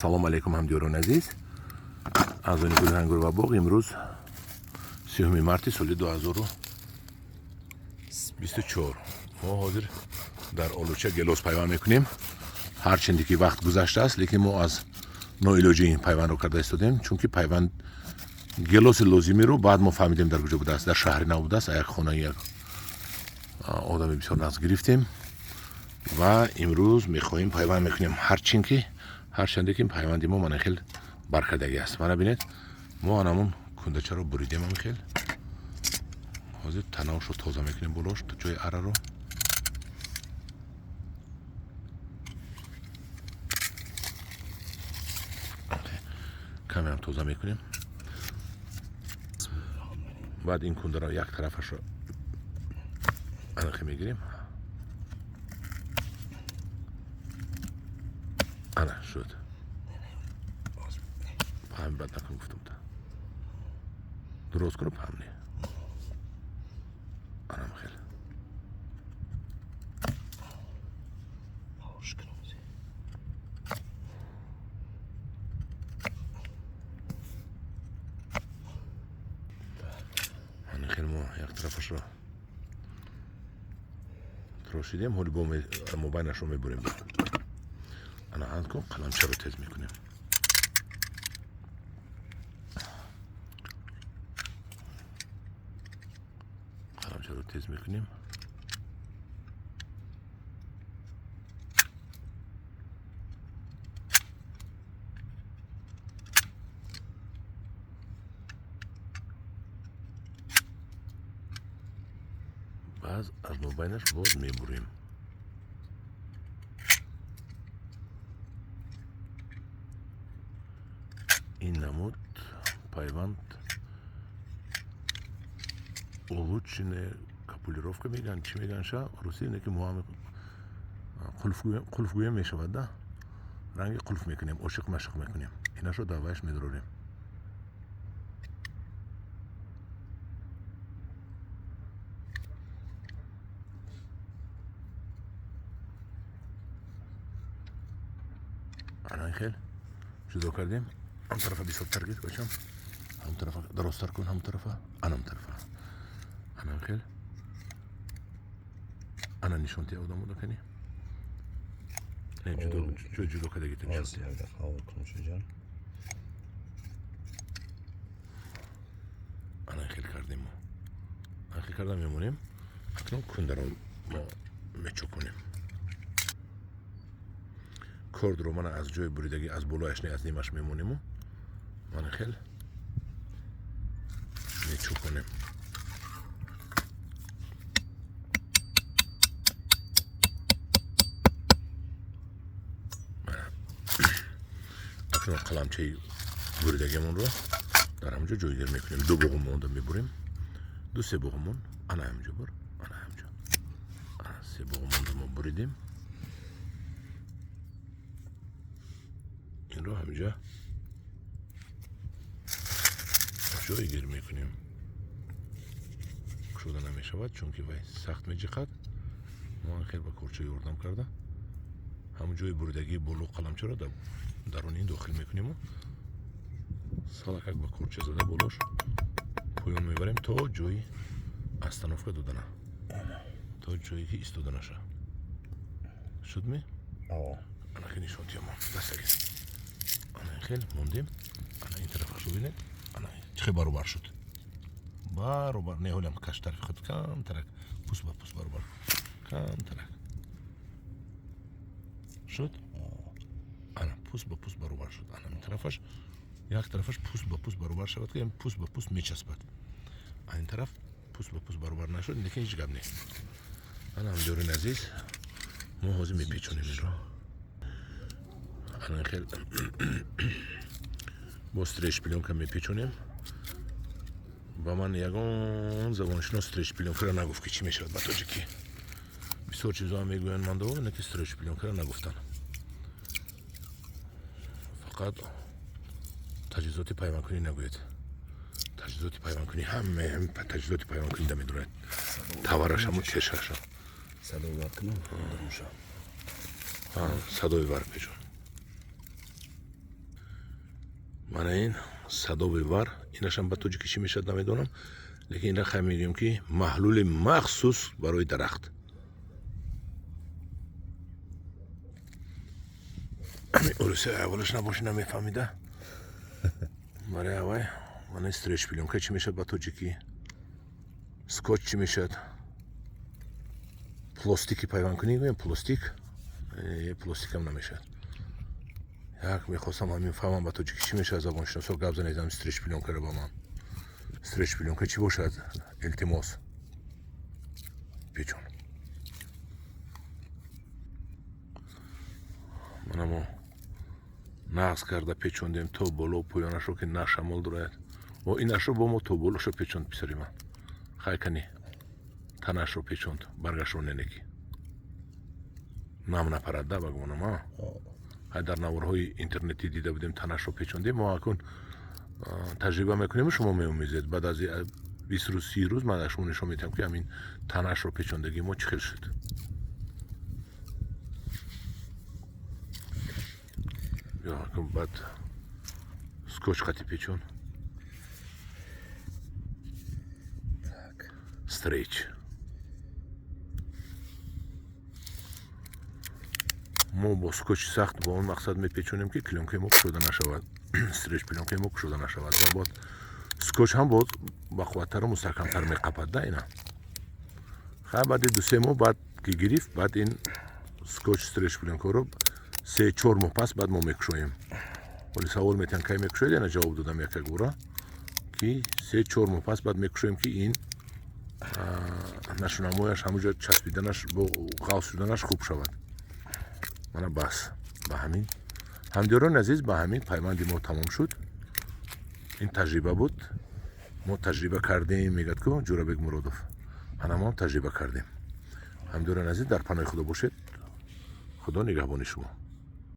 Салом алейкум, ҳамдиёрони азиз. Аъзони гурӯҳи Ангур ва боғ, имрӯз 30 марти соли 2024. Мо ҳозир дар Олуча гелос пайванд мекунем. Ҳарчанде ки вақт гузаштааст, лекин мо аз ноилоҷӣ ин пайвандро карда истодем, чунки пайванд гелоси лозимиро баъд мо фаҳмидем дар куҷо будааст, дар шаҳри нав будааст. Як хонаи як одами бисёр нағз гирифтем ва имрӯз мехоҳем пайванд мекунем. Ҳарчин ки ҳарчанде ки пайванди мо мана хел баркардагӣ аст. Мана бинед, мо анамун кундачаро буридем ами хел. Ҳозир танаошро тоза мекунем, болош ҷои араро. Камеам тоза мекунем. Баъд ин кундаро як тарафашро анахе мегирем. Ана шуд. Паҳм бад накун, гуфтам та. Дуруст куну паҳм не. Анам хел. Ана хел мо як тарафашро трошидем, ҳоли бо мобайнашро мебурем. Ана анкун қаламчаро тез мекунем. Қаламчаро тез мекунем. Баъз аз мобайнаш боз мебурем. Ин намуд пайванд улучшенная капулировка мегӯянд, чӣ мегӯянд ша русӣ, не ки мо ҳам қулфгӯя мешавад да, ранги қулф мекунем, ошиқ машиқ мекунем, инашро даваяш медорорем. Ана хел ҷудо кардем. Ҳам тарафа бисёртар гир, бачам, ҳам тарафа дарозтар кун, ҳам тарафа, анам тарафа, анам хел. Ана нишон тия одам буда кани. Не, ҷудо ҷо ҷудо кардагита нишон тия. Ана хел кардем мо. Ана хел карда мемонем. Акнун кундаро мо мечуконем. Кордро мана аз ҷои буридагӣ аз болояш не, аз нимаш мемонему мана хел мечуконем. Акнун қаламчаи буридагимонро дар ҳамҷо ҷойгир мекунем. Ду буғум монда мебурем, ду се буғумон. Ана ҳамҷо бур, ана ҳамҷо, ана се буғум монда мо буридем. Инро ҳамҷа ҷойгир мекунем. Кушода намешавад, чунки вай сахт меҷиқад. Мо хел ба корча ёрдам карда ҳамон ҷои буридагии боло қаламчаро даруни ин дохил мекунему салакак ба корча зада болош поён мебарем то ҷои остановка додана, то ҷое ки истода наша. Шуд ми? Ана ки нишон тиёмо дастаги. Ана хел мондем. Ана ин тарафашро бинед, ана чӣ хел баробар шуд. Баробар не, ҳолям каш тарафи худ камтарак пӯст ба пӯст баробар камтарак шуд. Ана пӯст ба пӯст баробар шуд. Ана ин тарафаш як тарафаш пӯст ба пӯст баробар шавад, ки пӯст ба пӯст мечаспад. Ин тараф пӯст ба пӯст баробар нашуд, лекин ҳеҷ гап нест. Ана ҳамдиёрони азиз, мо ҳозир мепечонем инро. Ана хел бо стрейч плёнка мепечонем. Ба ман ягон забоншинос стрейч плёнкаро нагуфт, ки чӣ мешавад ба тоҷикӣ. Бисёр чизоам мегӯянд мандо, не ки стрейч плёнкаро нагуфтанд. Фақат таҷҳизоти пайвандкунӣ нагӯед. Таҷҳизоти пайвандкунӣ ҳама таҷҳизоти пайвандкунӣ да медорад. Таварашаму тешаша. Садои вар кунам, садои вар печон. Мана ин садови вар, инашам ба тоҷикӣ чӣ мешавад намедонам, лекин ина хай мегӯем, ки маҳлули махсус барои дарахт. Урусия аввалаш набоши, намефаҳмида. Барои аввай мана стрейч плёнка чӣ мешавад ба тоҷикӣ, скотч чӣ мешавад, пластики пайвандкунӣ гӯем, пластик, пластикам намешавад. Як мехостам ҳамин фаҳмам, ба тоҷикӣ чӣ мешавад. Забоншиносо, гап занед ҳам стрейч плёнкаро ба ман. Стрейч плёнка чӣ бошад? Илтимос, печон. Мана мо нағз карда печондем то боло поёнашро, ки на шамол дурояд. О, инашро бо мо то болошо печонд писари ман. Хай, кани, танашро печонд, баргашро ненеки нам напарад да, ба гумонам. А ҳай, дар наворҳои интернетӣ дида будем, танашро печондем. Мо акун таҷриба мекунему, шумо меомезед. Баъд аз 20 рӯз, 30 рӯз ман аз шумо нишон медиҳам, ки ҳамин танашро печондагии мо чӣ хел шуд. Баъд скотч қати печон. Стрейч мо бо скотчи сахт бо он мақсад мепечонем, ки клёнкаи мо кушода нашавад, стрейч плёнкаи мо кушода нашавад, ва боз скотч ҳам боз бақувваттару мустаҳкамтар меқапад да ина. Хай, баъди 2-3 моҳ баъд ки гирифт, баъд ин скотч стрейч плёнкаро 3-4 моҳ пас баъд мо мекушоем. Вале савол метиҳанд, кай мекушоед? Яна ҷавоб додам якак бора, ки 3-4 моҳ пас баъд мекушоем, ки ин нашунамояш, ҳамуҷо часпиданаш, бо ғавс шуданаш хуб шавад. Мана, бас, ба ҳамин, ҳамдиёрони азиз, ба ҳамин пайванди мо тамом шуд. Ин таҷриба буд, мо таҷриба кардем, мегӯяд ку Ҷӯрабек Муродов. Ана мо таҷриба кардем. Ҳамдиёрони азиз, дар паноҳи Худо бошед, Худо нигаҳбони шумо.